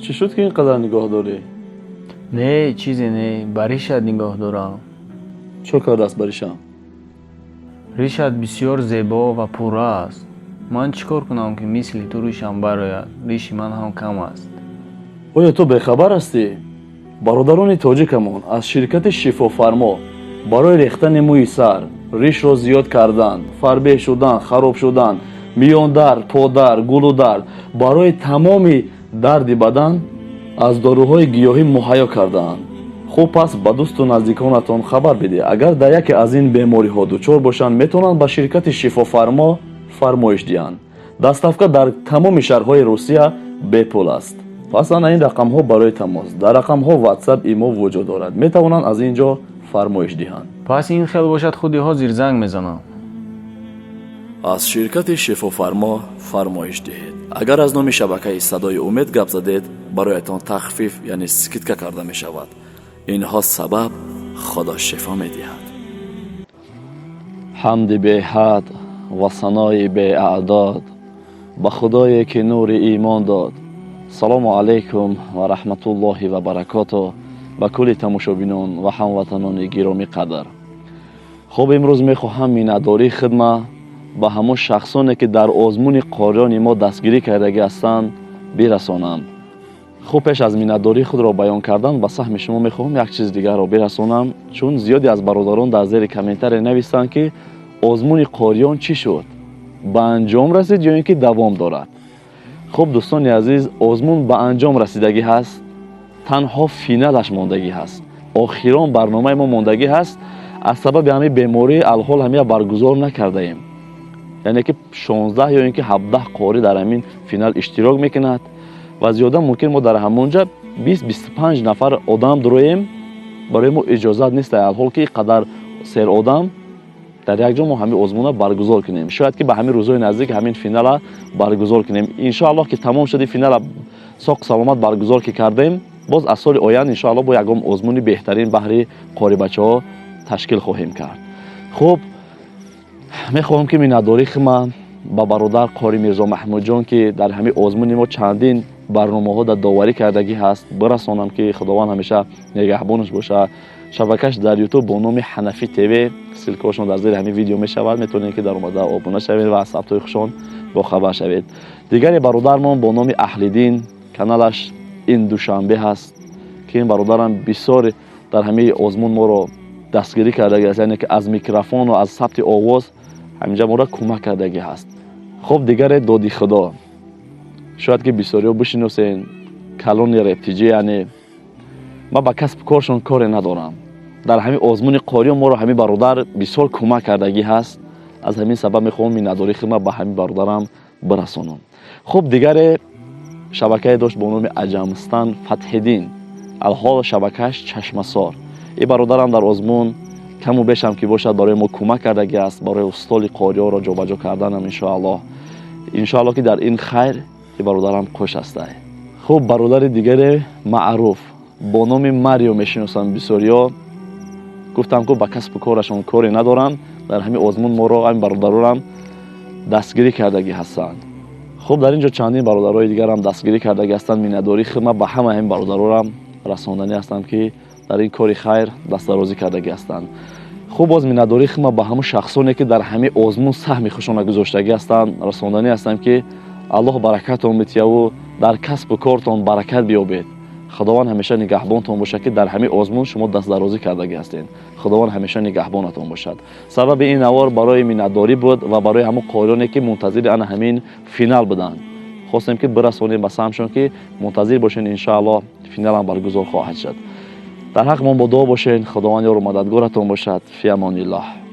Чӣ шуд, ки ин қадар нигоҳ дорӣ? Не, чизе не, ба ришат нигоҳ дорам. Чӣ кардааст ба ришам? Ришат бисёр зебо ва пурра аст. Ман чӣ кор кунам, ки мисли ту ришам барояд? Риши ман ҳам кам аст. Оё ту бехабар ҳастӣ? Бародарони тоҷикамон аз ширкати «Шифофармо» барои рехтани мӯи сар, ришро зиёд кардан, фарбеҳ шудан, хароб шудан, миёндард, подард, гулудард, барои тамоми дарди бадан аз доруҳои гиёҳӣ муҳайё кардаанд. Хуб, пас ба дӯсту наздиконатон хабар бидиҳ. Агар дар яке аз ин бемориҳо дучор бошанд, метавонанд ба ширкати «Шифофармо» фармоиш диҳанд. Доставка дар тамоми шаҳрҳои Русия бепул аст. Пас ана ин рақамҳо барои тамос. Дар рақамҳо Ватсап, Имо вуҷуд дорад, метавонанд аз ин ҷо фармоиш диҳанд. Пас ин хел бошад, худи ҳозир занг мезанам. Аз ширкати «Шифофармо» фармоиш диҳед. Агар аз номи шабакаи «Садои Умед» гап задед, бароятон тахфиф, яъне скидка карда мешавад. Инҳо сабаб, Худо шифо медиҳад. Ҳамди беҳад ва санои беаъдод ба Худое, ки нури имон дод. Салому алайкум ва раҳматуллоҳи ва баракоту ба кулли тамошобинон ва ҳамватанони гиромӣ қадр. Хуб, имрӯз мехоҳам миннатдории хидма ба ҳамон шахсоне, ки дар озмуни қориёни мо дастгирӣ кардагӣ ҳастанд, бирасонам. Хуб, пеш аз миннатдории худро баён кардан ба саҳми шумо, мехоҳам як чиз дигарро бирасонам, чун зиёде аз бародарон дар зери комментария навистанд, ки озмуни қориён чӣ шуд, ба анҷом расид ё ин ки давом дорад? Хуб, дӯстони азиз, озмун ба анҷом расидагӣ ҳаст, танҳо финалаш мондагӣ ҳаст, охирон барномаи мо мондагӣ ҳаст. Аз сабаби ҳамин беморӣ алҳол ҳамия баргузор накардаем, яъне ки 16 ё ин ки 17 қорӣ дар ҳамин финал иштирок мекунад ва зиёда мумкин мо дар ҳамонҷа 20-25 нафар одам дуроем. Барои мо иҷозат нест алҳол, ки қадар серодам дар як ҷо мо ҳамин озмуна баргузор кунем. Шояд ки ба ҳамин рӯзҳои наздик ҳамин финала баргузор кунем, иншоаллоҳ. Ки тамом шуди финала, соқ саломат баргузор ки кардем, боз аз соли оянд, иншоаллоҳ, бо ягон озмуни беҳтарин баҳри қорибачаҳо ташкил хоҳем кард. Хуб, мехоҳам, ки миннатдории худма ба бародар қори Мирзо Маҳмудҷон, ки дар ҳамин озмуни мо чандин барномаҳо дар доварӣ кардагӣ ҳаст, бирасонам, ки Худованд ҳамеша нигаҳбонаш бошад. Шабакаш дар Ютуб бо номи «Ҳанафӣ ТВ», ссылка ҳошон дар зери ҳамин видео мешавад, метавонед, ки дар омада обуна шавед ва аз сабтҳои хушон бохабар шавед. Дигаре бародармон бо номи Аҳлиддин, каналаш ин Душанбе ҳаст, ки ин бародарам бисёр дар ҳамаи озмун моро дастгирӣ кардагӣ аст, яъне ки аз микрофону аз сабти овоз ҳаминҷа моро кӯмак кардагӣ ҳаст. Хуб, дигаре Доди Худо, шояд ки бисёриҳо бишиносен, калони Рептиҷӣ. Яъне ман ба касбу коршон коре надорам, дар ҳамин озмуни қориён моро ҳамин бародар бисёр кӯмак кардагӣ ҳаст. Аз ҳамин сабаб мехоҳам миннатдории худма ба ҳамин бародарам бирасонам. Хуб, дигаре шабакае дошт бо номи Аҷамстан Фатҳиддин, алҳол шабакааш «Чашмасор». Ин бародарам дар озмун каму бешам ки бошад, барои мо кӯмак кардагӣ аст, барои устоли қориёро ҷобаҷо карданам. Иншоаллоҳ, иншоаллоҳ, ки дар ин хайр ин бародарам хуш ҳастай. Хуб, бародари дигаре маъруф бо номи Марио мешиносанд бисёриҳо. Гуфтам, ку ба касбу корашон коре надорам, дар ҳамин озмун моро ҳамин бародарорам дастгирӣ кардагӣ ҳастанд. Хуб, дар ин ҷо чандин бародарои дигарам дастгирӣ кардагӣ ҳастанд. Миннатдории хидмат ба ҳама ҳамин бародарорам расонданӣ ҳастам, ки дар ин кори хайр дастдарозӣ кардагӣ ҳастанд. Хуб, боз миннатдории хидмат ба ҳамон шахсоне, ки дар ҳамин озмун саҳми худшонро гузоштагӣ ҳастанд, расонданӣ ҳастам, ки Аллоҳ баракатон битияву дар касбу кортон баракат биёбед. Худованд ҳамеша нигаҳбонтон бошад, ки дар ҳамин озмун шумо дастдарозӣ кардагӣ ҳастед. Худованд ҳамеша нигаҳбонатон бошад. Сабаби ин навор барои миннатдорӣ буд ва барои ҳамон қориёне, ки мунтазири ана ҳамин финал буданд. Хостем, ки бирасонем ба самтшон, ки мунтазир бошед, иншоаллоҳ, финалам баргузор хоҳад шуд. Дар ҳақ мон бо дуо бошед. Худованд ёру мададгоратон бошад. Фи амониллоҳ.